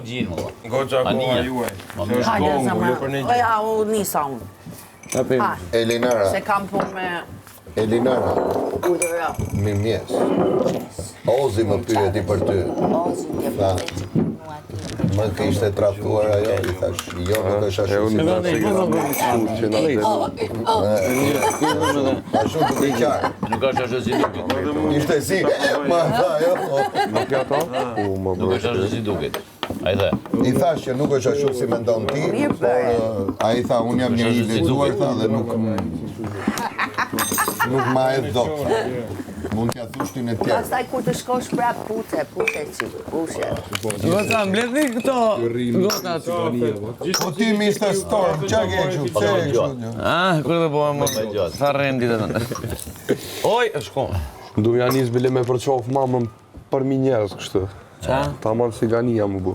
gjin, valla. Goxha koha juaj. Ma Se është Hajde, gongu, zemra. jo për një O gjë. ja, u nisa unë. Ta Ha, Elinara, se kam punë me Elinara, urdhëra. mirëmjes. Ozi më pyeti për ty. Ozi, tje Tha. po të që mua ti. Më kishte tradhtuar ajo, i thash, jo nuk është E ashtu unë si i mendon. thashë që kena që na del. Ashtu duke qarë. Nuk është ashtu si duket. Ishte si, më tha ajo. Nuk ja ta? U, më Nuk bërë. është ashtu si duket. Ai the. I thash që nuk është ashtu si mendon ti, por eh, ai tha unë jam njeri i lexuar tha dhe nuk nuk ma e dot. tha. Mund t'ja thush ti në tjerë. Pastaj kur të shkosh prap puce, puce çik, puce. Goca, mbledhni këto gotat. Po ti Mr. Storm, çka ke kështu? Pse e kështu? Ah, kur do bëhem Pa gjatë. Sa rrendi të tënë. Oj, shko. Du ja nis bile me përqof mamën për mi njerëz kështu. Qa? Tamam si Gania më bu.